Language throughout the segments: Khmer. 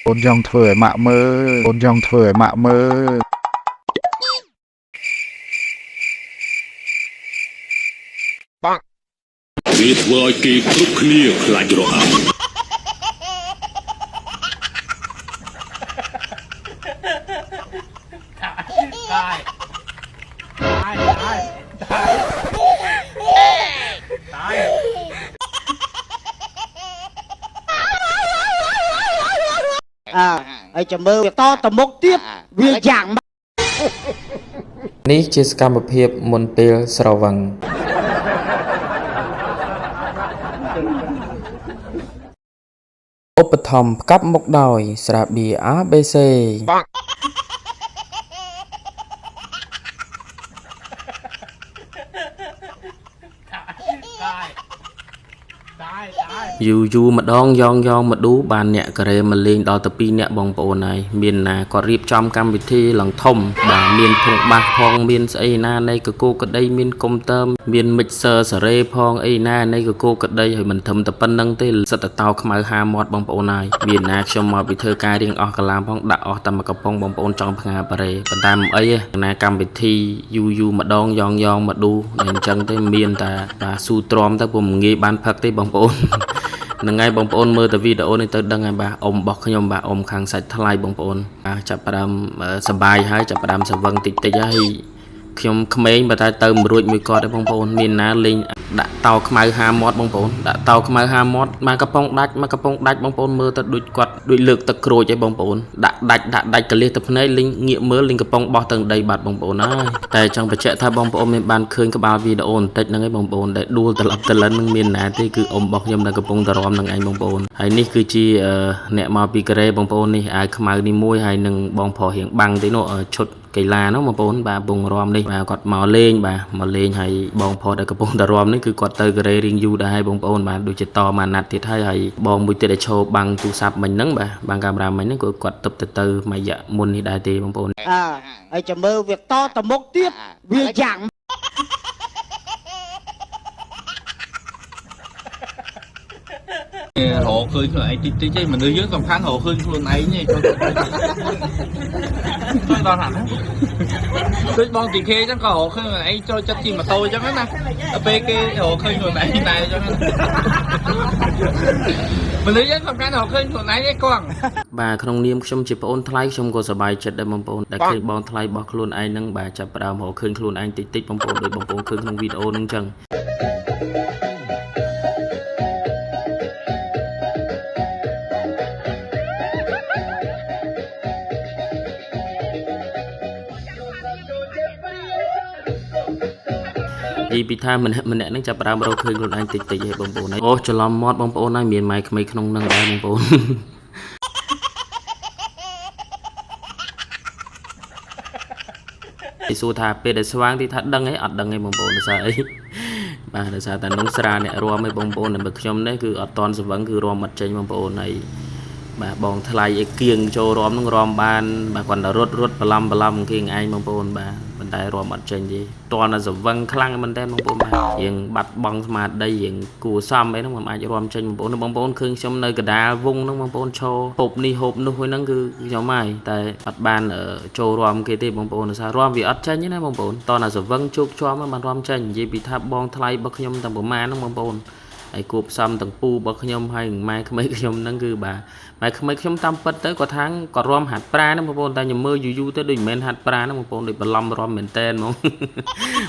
អូនចង់ធ្វើឲ្យម៉ាក់មើលអូនចង់ធ្វើឲ្យម៉ាក់មើល វាធ្វើឲ្យគេគ្រប់គ្នាខ្លាចរអាប់ អើហើយចាំមើលវាតទៅមុខទៀតវាយ៉ាងម៉េច នេះជាសកម្មភាពមុនពេលស្រវឹងឧបត្ថម្ភផ្កាប់មុខដោយ ស្រាបៀរ ABC យូរយូរម្ដងយ៉ងយ៉ងមកឌូបានអ្នកកូរ៉េមកលេងដល់ទៅ2អ្នកបងប្អូនហើយមានណាគាត់រៀបចំកម្មវិធីឡើងធំបាទមានធុងបាសផងមានស្អីណានៃកកូក្តីមានកុំព្យូទ័រមាន mixer សេរីផងអីណានៃកកូក្តីហើយមិនត្រឹមតែប៉ុណ្្នឹងទេសិតតែតោខ្មៅហាមាត់បងប្អូនហើយមានណាខ្ញុំមកពីធ្វើការរៀងអស់កន្លាមផងដាក់អស់តែមកកំប៉ុងបងប្អូនចង់ផ្ងាបារេប៉ុន្តែមិនអីទេណាកម្មវិធីយូរយូរម្ដងយ៉ងយ៉ងមកឌូតែអញ្ចឹងទេមានតែបាទស៊ូទ្រាំទៅព្រោះមិនងាយបានផឹកទេបងប្អូន ហ្នឹងហើយបងប្អូនមើលតែវីដេអូនេះទៅដឹងហើយបាទអ៊ំរបស់ខ្ញុំបាទអ៊ំខាងសាច់ថ្លៃបងប្អូនបាទចាប់ផ្ដើមសប្បាយហើយចាប់ផ្ដើមស្រវឹងតិចតិចហើយខ្ញុំក្មេងបើតែទៅមិនរួចមួយគាត់ទេបងប្អូនមានណាលេងដាក់តោខ្មៅហាមាត់បងប្អូនដាក់តោខ្មៅហាមាត់មកកំប៉ុងដាច់មកកំប៉ុងដាច់បងប្អូនមើលទៅដូចគាត់ដូចលើកទឹកក្រូចឯងបងប្អូនដាក់ដាច់ដាក់ដាច់កលៀសទៅភ្នែកលេងងាកមើលលេងកំប៉ុងបោះទៅដីបាត់បងប្អូនហើយតែចង់បញ្ជាក់ថាបងប្អូនមានបានឃើញក្បាលវីដេអូបន្តិចហ្នឹងឯងបងប្អូនដែលដួលត្រឡប់ត្រលិននឹងមានណាទេគឺអ៊ំរបស់ខ្ញុំដែលកំពុងតែរាំនឹងឯងបងប្អូនហើយនេះគឺជាអ្នកមកពីកូរ៉េបងប្អូននេះអាវខ្មៅនេះមួយហើយនឹងបងប្រុសរៀងបាំងទេនោះឈុតកីឡានោះបងប្អូនបាទពងរាំនេះបាទគាត់មកលេងបាទមកលេងហើយបងប្រុសដែលកំពុងតែរាំនេះគឺគាត់ទៅកូរ៉េរៀងយូរដែរហើយបងប្អូនបាទដូចជាតមួយអាណត្តិទៀតហើយហើយបងមួយទៀតដែលឈរបាំងទូរស័ព្ទមិញហ្នឹងបាទបាំងកាមេរ៉ាមិញហ្នឹងគឺគាត់ទៅទៅមួយរយៈមុននេះដែរទេបងប្អូន អើហើយចាំមើលវាតទៅមុខទៀតវាយ៉ាង រកឃើញខ្លួនឯងតិចតិចឯងមនុស្សយើងសំខាន់រកឃើញខ្លួនឯងឯងចូលចូលដល់ណាដូចបងទីខេអញ្ចឹងក៏រកឃើញខ្លួនឯងចូលចិត្តជិះម៉ូតូអញ្ចឹងណាដល់ពេលគេរកឃើញខ្លួនឯងដែរអញ្ចឹងមនុស្សយើងសំខាន់រកឃើញខ្លួនឯងឯងកង បាទក្នុងនាមខ្ញុំជាប្អូនថ្លៃខ្ញុំក៏សប្បាយចិត្តដែរបងប្អូនដែលឃើញបងថ្លៃរបស់ខ្លួនឯងហ្នឹងបាទចាប់ផ្ដើមរកឃើញខ្លួនឯងតិចតិចបងប្អូនដូចបងប្អូនឃើញក្នុងវីដេអូហ្នឹងអញ្ចឹងនិយាយពីថាម្នាក់ម្នាក់ហ្នឹងចាប់ផ្ដើមរកឃើញខ្លួនឯងតិចតិចហើយបងប្អូនហើយអូច្រឡំមាត់បងប្អូនហើយមានម៉ែក្មេងក្នុងហ្នឹងដែរបងប្អូន គេសួរថាពេលដែលស្វាងទីថាដឹងអីអត់ដឹងអីបងប្អូនដោយសារអីបាទដោយសារតែនងស្រាអ្នករាំឯងបងប្អូនតែបើខ្ញុំនេះគឺអត់តន់ស្វឹងគឺរាំអត់ចេញបងប្អូនហើយបាទបងថ្លៃឯគៀងចូលរាំនឹងរាំបានបាទគាត់តែរត់រត់បន្លំបន្លំគៀងឯងបងប្អូនបាទប៉ុន្តែរាំអត់ចេញទេតន់តែស្វឹងខ្លាំងមែនតើបងប្អូនបាទរៀងបាត់បង់ស្មារតីរៀងគួសមអីហ្នឹងមិនអាចរាំចេញបងប្អូនបងប្អូនឃើញខ្ញុំនៅកដាលវងហ្នឹងបងប្អូនឈរហូបនេះហូបនោះហ្នឹងគឺខ្ញុំហើយតែអត់បានចូលរាំគេទេបងប្អូនដោយសាររាំវាអត់ចេញទេណាបងប្អូនតន់តែស្វឹងជោគជាំបានរាំចេញនិយាយពីថាបងថ្លៃរបស់ខ្ញុំតែប្រមាណហ្នឹងបងប្អូនហើយគួបផ្សំទាំងពូរបស់ខ្ញុំហើយម៉ែក្មេកខ្ញុំហ្នឹងគឺបាទម៉ែក្មេកខ្ញុំតាមពិតទៅគាត់ថាគាត់រាំហាត់ប្រាហ្នឹងបងប្អូនតែខ្ញុំមើលយូរយូរទៅដូចមិនមែនហាត់ប្រាហ្នឹងបងប្អូនដូចបន្លំរាំមែនតែនហ្មង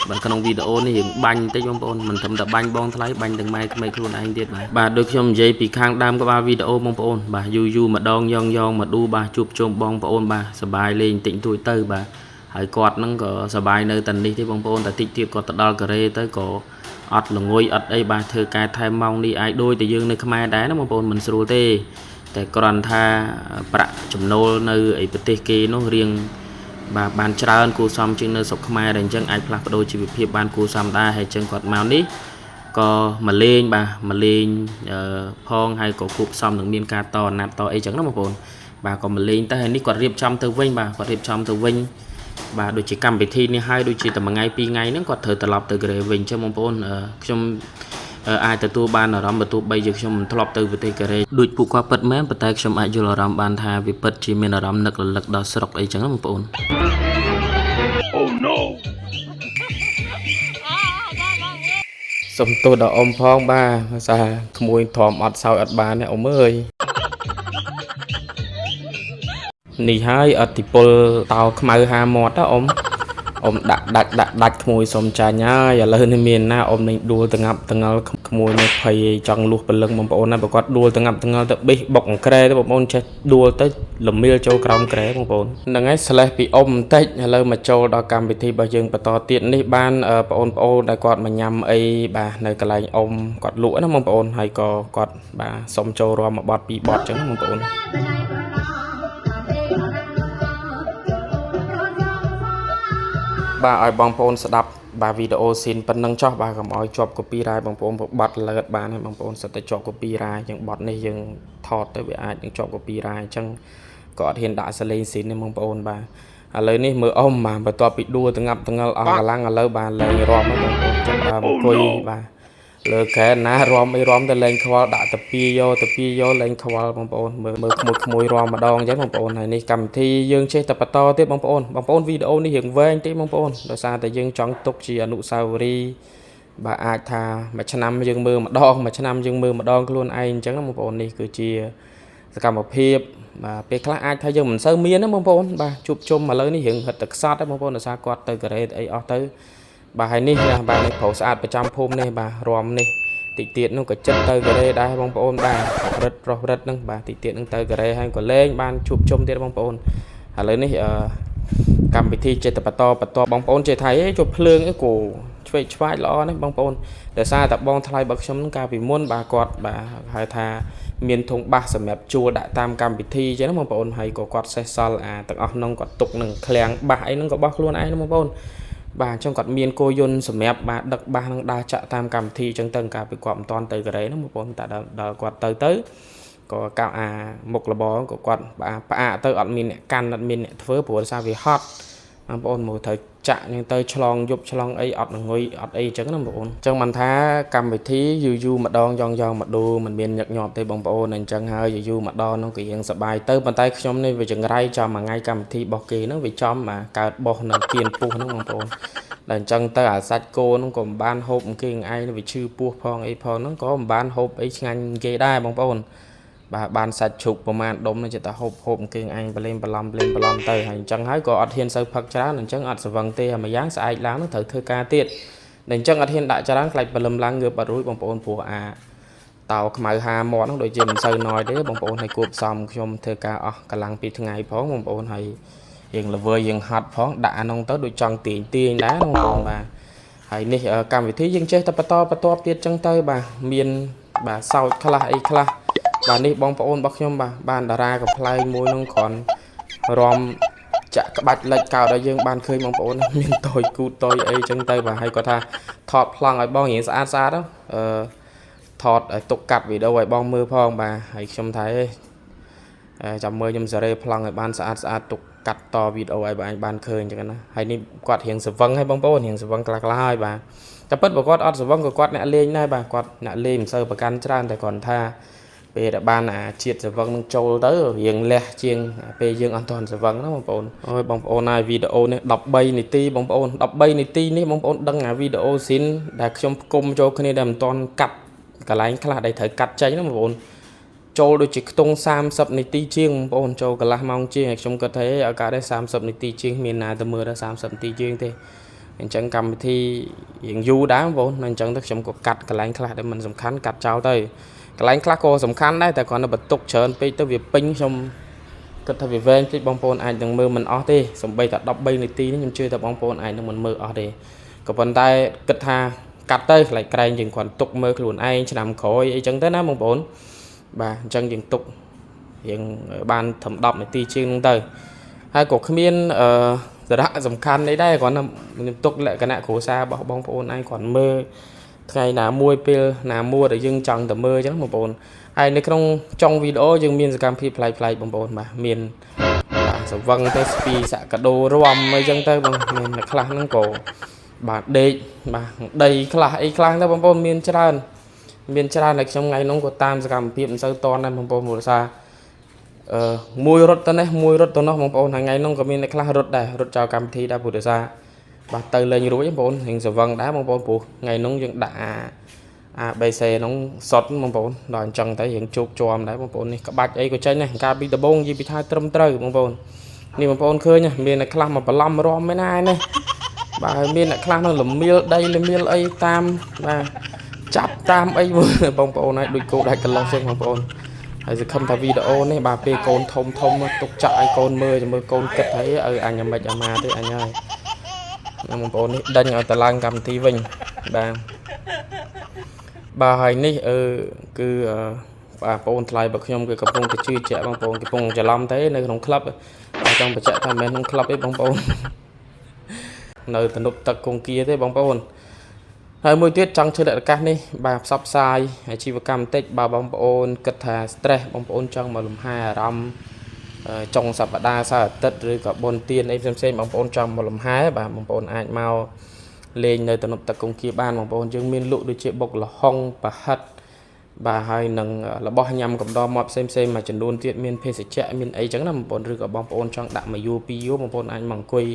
បាទក្នុងវីដេអូនេះរៀងបាញ់បន្តិចបងប្អូនមិនត្រឹមតែបាញ់បងថ្លៃបាញ់ទាំងម៉ែក្មេកខ្លួនឯងទៀតបាទបាទដូចខ្ញុំនិយាយពីខាងដើមក្បាលវីដេអូបងប្អូនបាទយូរយូរម្ដងយ៉ងយ៉ងមកឌូបាទជួបជុំបងប្អូនបាទសប្បាយលេងបន្តិចបន្តួចទៅបាទហើយគាត់ហ្នឹងក៏សប្បាយនៅតែនេះទេបងប្អូនតែតិចទៀតគាត់ទៅដល់កូរ៉េទៅក៏អត់ល្ងុយអត់អីបាទធ្វើការថែមម៉ោងនេះអាចដូចតែយើងនៅខ្មែរដែរណាបងប្អូនមិនស្រួលទេតែគ្រាន់ថាប្រាក់ចំណូលនៅឯប្រទេសគេនោះរៀងបាទបានច្រើនគួរសមជាងនៅស្រុកខ្មែរដែលអញ្ចឹងអាចផ្លាស់ប្ដូរជីវភាពបានគួរសមដែរហើយអញ្ចឹងគាត់មកនេះក៏មកលេងបាទមកលេងផងហើយក៏គួបផ្សំនឹងមានការតអាណាត់តអីចឹងណាបងប្អូនបាទក៏មកលេងទៅហើយនេះគាត់រៀបចំទៅវិញបាទគាត់រៀបចំទៅវិញបាទដូចជាកម្មវិធីនេះហើយដូចជាតែមួយថ្ងៃពីរថ្ងៃហ្នឹងគាត់ត្រូវត្រឡប់ទៅកូរ៉េវិញអញ្ចឹងបងប្អូនខ្ញុំ អាចទទួលបានអារម្មណ៍បើទោះបីជាខ្ញុំមិនធ្លាប់ទៅប្រទេសកូរ៉េដូចពួកគាត់ពិតមែនប៉ុន្តែខ្ញុំអាចយល់អារម្មណ៍បានថាវាពិតជាមានអារម្មណ៍នឹករលឹកដល់ស្រុកអីចឹងណាបងប្អូន សុំទោសដល់អ៊ំផងបាទភាសាក្មួយទ្រាំអត់សោយអត់បានទេអ៊ំអើយនេះហើយអតិពលតោខ្មៅហាមាត់ណាអ៊ំអ៊ំដាក់ដាច់ដាក់ដាច់ក្មួយសុំចាញ់ហើយឥឡូវនេះមានណាអ៊ំនឹងដួលតងាប់តងល់ក្មួយនៅភ័យចង់លុះព្រលឹងបងប្អូនណាបើគាត់ដួលតងាប់តងល់ទៅបេះបុកអង្ក្រែទៅបងប្អូនចេះដួលទៅលមៀលចូលក្រោមក្រែបងប្អូនហ្នឹងហើយស្លេះពីអ៊ំបន្តិចឥឡូវមកចូលដល់កម្មវិធីរបស់យើងបន្តទៀតនេះបានបងប្អូនដែលគាត់មកញ៉ាំអីបាទនៅកន្លែងអ៊ំគាត់លក់ណាបងប្អូនហើយក៏គាត់បាទសុំចូលរួមមួយបទពីរបទចឹងណាបងប្អូន បាទឲ្យបងប្អូនស្ដាប់បាទវីដេអូស៊ីនប៉ុណ្ណឹងចោះបាទកុំឲ្យជាប់ copyright បងប្អូនព្រោះបတ်លើតបានហើយបងប្អូនសិតតែជាប់ copyright អញ្ចឹងបတ်នេះយើងថតទៅវាអាចនឹងជាប់ copyright អញ្ចឹងក៏អត់ហ៊ានដាក់សលេងស៊ីនទេបងប្អូនបាទឥឡូវនេះមើលអ៊ំបាទបន្ទាប់ពីដួលតងាប់តងល់អស់កម្លាំងឥឡូវបាទលែងរំហើយបងប្អូនចាប់ដើមអង្គុយបាទលើកែណារំអីរំទៅលែងខ្វល់ដាក់តាពីយកតាពីយកលែងខ្វល់បងប្អូនមើលមើលក្មួយក្មួយរំម្ដងអញ្ចឹងបងប្អូនហើយនេះកម្មវិធីយើងចេះតែបន្តទៀតបងប្អូនបងប្អូនវីដេអូនេះរៀងវែងតិចបងប្អូនដោយសារតែយើងចង់ទុកជាអនុស្សាវរីយ៍បាទអាចថាមួយឆ្នាំយើងមើលម្ដងមួយឆ្នាំយើងមើលម្ដងខ្លួនឯងអញ្ចឹងណាបងប្អូននេះគឺជាសកម្មភាពបាទពេលខ្លះអាចថាយើងមិនសូវមានណាបងប្អូនបាទជួបជុំឥឡូវនេះរៀងហិតតែខ្សត់ទេបងប្អូនដោយសារគាត់ទៅកូរ៉េទៅអីអស់ទៅ បាទហើយនេះណាបាទនេះប្រុសស្អាតប្រចាំភូមិនេះបាទរំនេះតិចទៀតនោះក៏ចិត្តទៅកូរ៉េដែរបងប្អូនបាទរិទ្ធប្រុសរិទ្ធហ្នឹងបាទតិចទៀតហ្នឹងទៅកូរ៉េហើយក៏លេងបានជួបជុំទៀតបងប្អូនឥឡូវនេះអឺកម្មវិធីចិត្តបន្តបន្តបងប្អូនចេះថៃអីជួបភ្លើងអីគោឆ្វេងឆ្វាយល្អណាស់បងប្អូនដោយសារតែបងថ្លៃរបស់ខ្ញុំហ្នឹងកាលពីមុនបាទគាត់បាទហៅថាមានធុងបាសសម្រាប់ជួលដាក់តាមកម្មវិធីអញ្ចឹងណាបងប្អូនហើយក៏គាត់សេះសល់អាទាំងអស់ហ្នឹងគាត់ទុកនឹងឃ្លាំងបាសអីហ្នឹងក៏បោះខ្លួនឯងណាបងប្អូន បាទអញ្ចឹងគាត់មានគោយន្តសម្រាប់បាទដឹកបាសនឹងដើរចាក់តាមកម្មវិធីអញ្ចឹងទៅកាលពីគាត់មិនតាន់ទៅកូរ៉េហ្នឹងបងប្អូនតែដល់ដល់គាត់ទៅទៅក៏កៅអាមុខរបរក៏គាត់បាទផ្អាកទៅអត់មានអ្នកកាន់អត់មានអ្នកធ្វើព្រោះដោយសារវាហត់បងប្អូនមកត្រូវចាក់អញ្ចឹងទៅឆ្លងយប់ឆ្លងអីអត់ងុយអត់អីអញ្ចឹងណាបងប្អូនអញ្ចឹងមិនថាកម្មវិធីយូរយូរម្ដងយ៉ងយ៉ងមកដូមិនមានញឹកញាប់ទេបងប្អូនអញ្ចឹងហើយយូរយូរម្ដងហ្នឹងក៏រៀងសប្បាយទៅប៉ុន្តែខ្ញុំនេះវាចង្រៃចំមួយថ្ងៃកម្មវិធីរបស់គេហ្នឹងវាចំអាកើតបោះនៅគៀនពុះហ្នឹងបងប្អូន ដល់អញ្ចឹងទៅអាសាច់គោហ្នឹងក៏មិនបានហូបគេឯងវាឈឺពោះផងអីផងហ្នឹងក៏មិនបានហូបអីឆ្ងាញ់គេដែរបងប្អូនបាទបានសាច់ជ្រូកប្រហែលដុំហ្នឹងចិត្តតែហូបហូបគេឯងប្រលេមប្រឡំប្រលេមប្រឡំទៅហើយអញ្ចឹងហើយក៏អត់ហ៊ានសូវផឹកច្រើនអញ្ចឹងអត់ស្វឹងទេហើយម្យ៉ាងស្អែកឡើងហ្នឹងត្រូវធ្វើការទៀតដល់អញ្ចឹងអត់ហ៊ានដាក់ច្រើនខ្លាចព្រលឹមឡើងងើបអត់រួចបងប្អូនព្រោះអាតោខ្មៅហាមាត់ហ្នឹងដូចជាមិនសូវណយទេបងប្អូនហើយគួបផ្សំខ្ញុំធ្វើការអស់កម្លាំងពីថ្ងៃផងបងប្អូនហើយ រៀងល្វើយរៀងហត់ផងដាក់អានោះទៅដូចចង់ទាញទាញដែរបងប្អូនបាទហើយនេះកម្មវិធីយើងចេះតែបន្តបន្តទៀតចឹងទៅបាទមានបាទសោចខ្លះអីខ្លះបាទនេះបងប្អូនរបស់ខ្ញុំបាទបានតារាកំ pl ែងមួយនឹងគ្រាន់រំចាក់ក្បាច់លិចកោតឲ្យយើងបានឃើញបងប្អូនមានតយគូតតយអីចឹងទៅបាទហើយគាត់ថាថតប្លង់ឲ្យបងរៀងស្អាតស្អាតអឺថតឲ្យទុកកាត់វីដេអូឲ្យបងមើលផងបាទហើយខ្ញុំថាអេ ចាំមើលខ្ញុំសេរីប្លង់ឲ្យបានស្អាតស្អាតទុកកាត់តវីដេអូឲ្យបងឯងបានឃើញអញ្ចឹងណាហើយនេះគាត់រៀងស្វឹងហើយបងប្អូនរៀងស្វឹងខ្លះខ្លះហើយបាទតែពិតបើគាត់អត់ស្វឹងក៏គាត់អ្នកលេងដែរបាទគាត់អ្នកលេងមិនសូវប្រកាន់ច្រើនតែគាត់ថាពេលដែលបានអាជាតិស្វឹងនឹងចូលទៅរៀងលះជាងពេលយើងអត់ទាន់ស្វឹងណាបងប្អូនអូយបងប្អូនហើយវីដេអូនេះ13នាទីបងប្អូន13នាទីនេះបងប្អូនដឹងអាវីដេអូស៊ីនដែលខ្ញុំផ្គុំចូលគ្នាដែលមិនទាន់កាត់កន្លែងខ្លះដែលត្រូវកាត់ចេញណាបងប្អូន ចូលដូចជាខ្ទង់30នាទីជាងបងប្អូនចូលកន្លះម៉ោងជាងហើយខ្ញុំគិតថាអេឱកាសដែរ30នាទីជាងមានណាទៅមើលដល់30នាទីជាងទេអញ្ចឹងកម្មវិធីរៀងយូរដែរបងប្អូនអញ្ចឹងទៅខ្ញុំក៏កាត់កន្លែងខ្លះដែលមិនសំខាន់កាត់ចោលទៅកន្លែងខ្លះក៏សំខាន់ដែរតែគ្រាន់តែបន្ទុកច្រើនពេកទៅវាពេញខ្ញុំគិតថាវាវែងពេកបងប្អូនអាចនឹងមើលមិនអស់ទេសំបីតែ13នាទីនេះខ្ញុំជឿថាបងប្អូនអាចនឹងមិនមើលអស់ទេក៏ប៉ុន្តែគិតថាកាត់ទៅខ្លាចក្រែងយើងគ្រាន់ទុកមើលខ្លួនឯងឆ្នាំក្រោយអីចឹងទៅណាបងប្អូន បាទអញ្ចឹងយើងទុករៀងបានត្រឹម10នាទីជាងហ្នឹងទៅហើយក៏គ្មានអឺសារៈសំខាន់អីដែរគ្រាន់តែខ្ញុំទុកលក្ខណៈគ្រួសាររបស់បងប្អូនឯងគ្រាន់មើលថ្ងៃណាមួយពេលណាមួយដែលយើងចង់ទៅមើលអញ្ចឹងបងប្អូនហើយនៅក្នុងចុងវីដេអូយើងមានសកម្មភាពប្លែកៗបងប្អូនបាទមានបាទសវឹងទៅស្ពីសក្ដោរំអីចឹងទៅបងមានអ្នកខ្លះហ្នឹងក៏បាទដេកបាទដីខ្លះអីខ្លះទៅបងប្អូនមានច្រើន មានច្រើនតែខ្ញុំថ្ងៃនោះក៏តាមសកម្មភាពមិនសូវតន់ដែរបងប្អូនព្រោះសារអឺមួយរត់ទៅនេះមួយរត់ទៅនោះបងប្អូនថ្ងៃនោះក៏មានអ្នកខ្លះរត់ដែររត់ចោលកម្មវិធីដែរព្រោះដោយសារបាទទៅលេងរួចបងប្អូនរៀងស្វឹងដែរបងប្អូនព្រោះថ្ងៃនោះយើងដាក់អាអា BC នោះសុតបងប្អូនដល់អញ្ចឹងទៅរៀងជោគជាំដែរបងប្អូននេះក្បាច់អីក៏ចេញដែរកាលពីដំបូងនិយាយពីថាត្រឹមត្រូវបងប្អូននេះបងប្អូនឃើញមានអ្នកខ្លះមកបន្លំរំឯណានេះបាទហើយមានអ្នកខ្លះនៅលមៀលដីលមៀលអីតាមបាទចាប់តាមអីបងប្អូនហើយដូចគោដាច់កន្លោះចឹងបងប្អូនហើយសង្ឃឹមថាវីដេអូនេះបាទពេលកូនធំធំទុកចាក់ឲ្យកូនមើលចាំមើលកូនគិតថាអើអញមិនអាម៉ាទេអញហើយណាបងប្អូននេះដេញឲ្យតឡើងកម្មវិធីវិញបាទបាទហើយនេះអឺគឺបាទបងថ្លៃរបស់ខ្ញុំគឺកំពុងតែជឿជាក់បងប្អូនកំពុងច្រឡំទេនៅក្នុងក្លឹបចង់បញ្ជាក់ថាមិនមែនក្នុងក្លឹបទេបងប្អូននៅទំនប់ទឹកគង្គាទេបងប្អូនហើយមួយទៀតចង់ធ្វើឱកាសនេះបាទផ្សព្វផ្សាយអាជីវកម្មបន្តិចបើបងប្អូនគិតថា stress បងប្អូនចង់មកលំហែអារម្មណ៍ចុងសប្តាហ៍សៅរ៍អាទិត្យឬក៏បុណ្យទានអីផ្សេងៗបងប្អូនចង់មកលំហែបាទបងប្អូនអាចមកលេងនៅទំនប់ទឹកគង្គាបានបងប្អូនយើងមានលក់ដូចជាបុកល្ហុងប្រហិតបាទហើយនឹងរបស់ញ៉ាំកំដរមាត់ផ្សេងផ្សេងមួយចំនួនទៀតមានភេសជ្ជៈមានអីចឹងណាបងប្អូនឬក៏បងប្អូនចង់ដាក់មួយយូរពីរយូរបងប្អូនអាចមកអង្គុយ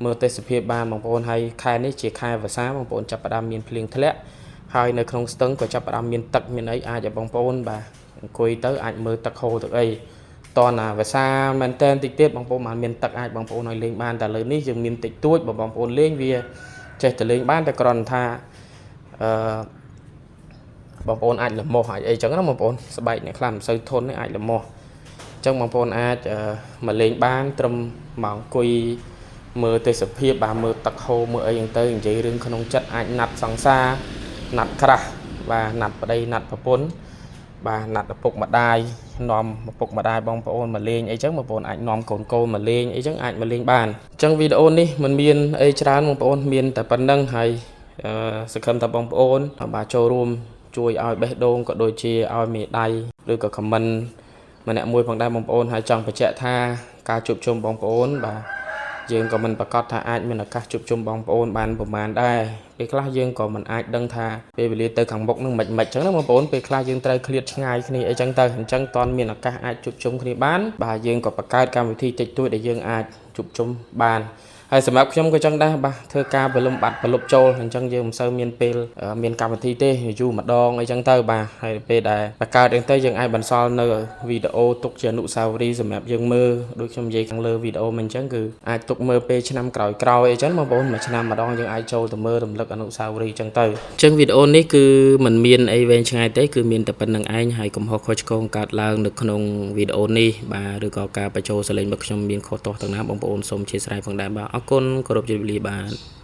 មើលទេសភាពបានបងប្អូនហើយខែនេះជាខែវស្សាបងប្អូនចាប់ផ្ដើមមានភ្លៀងធ្លាក់ហើយនៅក្នុងស្ទឹងក៏ចាប់ផ្ដើមមានទឹកមានអីអាចឲ្យបងប្អូនបាទអង្គុយទៅអាចមើលទឹកហូរទឹកអីតណាវស្សាមែនតែនតិចទៀតបងប្អូនបានមានទឹកអាចបងប្អូនឲ្យលេងបានតែលើនេះយើងមានតិចតួចបើបងប្អូនលេងវាចេះតែលេងបានតែគ្រាន់ថាអឺបងប្អូនអាចលមោះអាចអីចឹងណាបងប្អូនស្បែកអ្នកខ្លះមិនសូវធន់ទេអាចលមោះអញ្ចឹងបងប្អូនអាចមកលេងបានត្រឹមមកអង្គុយមើលទេសភាពបាទមើលទឹកហូរមើលអីចឹងទៅនិយាយរឿងក្នុងចិត្តអាចណាត់សង្សារណាត់ក្រាស់បាទណាត់ប្តីណាត់ប្រពន្ធបាទណាត់ឪពុកម្ដាយនាំឪពុកម្ដាយបងប្អូនមកលេងអីចឹងបងប្អូនអាចនាំកូនកូនមកលេងអីចឹងអាចមកលេងបានអញ្ចឹងវីដេអូនេះมันមានអីច្រើនបងប្អូនមានតែប៉ុណ្្នឹងហើយអឺសង្ឃឹមថាបងប្អូនបាទចូលរួមជួយឲ្យបេះដូងក៏ដូចជាឲ្យមេដៃឬក៏ comment ម្នាក់មួយផងដែរបងប្អូនហើយចង់បញ្ជាក់ថាការជួបជុំបងប្អូនបាទយើងក៏មិនប្រកាសថាអាចមានឱកាសជួបជុំបងប្អូនបានប្រហែលដែរពេលខ្លះយើងក៏មិនអាចដឹងថាពេលវេលាទៅខាងមុខនឹងមិនមិនចឹងណាបងប្អូនពេលខ្លះយើងត្រូវឃ្លាតឆ្ងាយគ្នាអីចឹងទៅអញ្ចឹងតន់មានឱកាសអាចជួបជុំគ្នាបានបាទយើងក៏បង្កើតកម្មវិធីតិចតួចដែលយើងអាចជួបជុំបានហើយសម្រាប់ខ្ញុំក៏ចឹងដែរបាទធ្វើការព្រលឹមបាត់ប្រលប់ចូលអញ្ចឹងយើងមិនសូវមានពេលមានកម្មវិធីទេយូរម្ដងអីចឹងទៅបាទហើយពេលដែលបង្កើតអញ្ចឹងទៅយើងអាចបន្សល់នៅវីដេអូទុកជាអនុស្សាវរីយ៍សម្រាប់យើងមើលដូចខ្ញុំនិយាយខាងលើវីដេអូមិនអញ្ចឹងគឺអាចទុកមើលពេលឆ្នាំក្រោយៗអីចឹងបងប្អូនមួយឆ្នាំម្ដងយើងអាចចូលទៅមើលរំលឹកអនុស្សាវរីយ៍អញ្ចឹងទៅអញ្ចឹងវីដេអូនេះគឺมันមានអីវែងឆ្ងាយទេគឺមានតែប៉ុណ្្នឹងឯងហើយកំហុសខុសឆ្គងកើតឡើងនៅក្នុងវីដេអូនេះបាទឬក៏ការបញ្ចូលសលេងរបស់ខ្ញុំមានខុសទាស់ទាំងណាបងប្អូនសូមអធ្យាស្រ័យផងដែរបាទអរគុណគោរពជម្រាបលាបាទ។